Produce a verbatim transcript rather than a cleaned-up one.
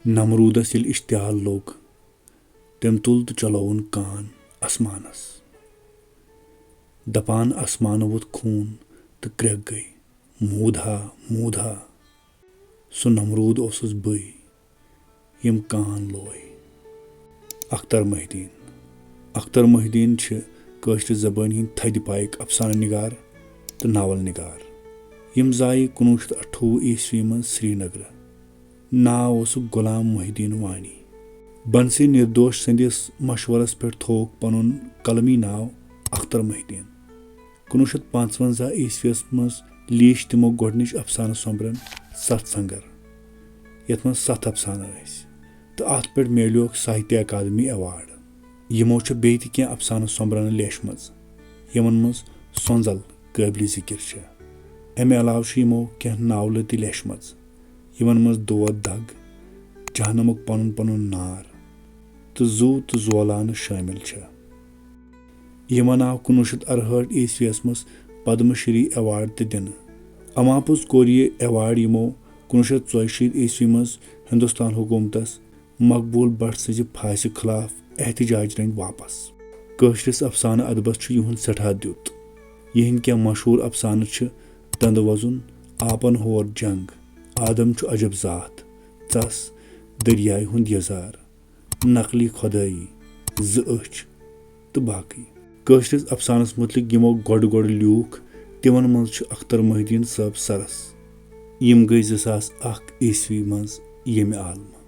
نمروٗدس ییٚلہِ اشتعال لوٚگ، تٔمۍ تُل تہٕ چلووُن کان آسمانس۔ دپان آسمانہٕ ووٚتھ خوٗن تہٕ کرٛٮ۪کھ گٔے، "موٗد ہا، موٗد ہا۔" سُہ نمروٗد اوسُس بٕے، ییٚمۍ کان لوے۔ اختر محی الدین۔ اختر محی الدین چھِ کٲشرِ زبٲنۍ ہٕنٛدۍ تھدِ پایِکۍ افسانہٕ نگار تہٕ ناول نگار۔ یِم زایہِ کُنوُہ شیٚتھ اَٹھووُہ عیسوی منٛز سرینگرٕ۔ ناو اوسُکھ غلام محی الدین وانی۔ بنسی نردوش سٕنٛدِس مشورس پٮ۪ٹھ تھووُکھ پنُن قلمی ناو اختر محی الدین۔ کُنوُہ شیٚتھ پانٛژونٛزاہ عیسویس منٛز لیٖچھ تِمو گۄڈٕنِچ افسانہٕ سۄمبرن ستھ سنگر، یتھ منٛز ستھ افسانہٕ ٲسۍ، تہٕ اتھ پٮ۪ٹھ میلیوکھ ساہتیہ اکادمی ایوارڈ۔ یِمو چھِ بیٚیہِ تہِ کینٛہہ افسانہٕ سۄمبرنہٕ لیچھمٕژ، یِمن منٛز سۄنزل قٲبلِ ذِکر چھِ۔ امہِ علاوٕ چھِ یِمو کینٛہہ ناولہٕ تہِ لیچھمٕژ، یِمن منٛز دود دگ، جہنمُک پنُن پنُن نار تہٕ زُو تہٕ زولانہٕ شٲمِل چھِ۔ یِمن آو کُنوُہ شیٚتھ اَرہٲٹھ عیسویس منٛز پدم شری ایوارڈ تہِ دِنہٕ۔ اماپوٚز کوٚر یہِ ایوارڈ یِمو کُنوُہ شیٚتھ ژۄیہِ شیٖتھ عیسوی منٛز ہندوستان حکومتس مقبول بٹ سٕنٛزِ پھاسہِ خلاف احتجاج رنگۍ واپس۔ کٲشرِس افسانہٕ ادبس چھُ یِہُنٛد سٮ۪ٹھاہ دیُت۔ یِہنٛدۍ کینٛہہ مشہوٗر افسانہٕ چھِ دندٕ وۄزُن، آپن ہور جنگ، آدم چھُ عجب ذات، ژس، دریایہِ ہُنٛد یزار، نقلی خۄدٲیی، زٕ أچھ تہٕ باقٕے۔ کٲشرِس افسانس مُتعلق یِمو گۄڈٕ گۄڈٕ لیوٗکھ، تِمن منٛز چھُ اختر محی الدین صٲب سرس۔ یِم گٔے زٕ ساس اکھ عیسوی منٛز ییٚمہِ عالمہٕ۔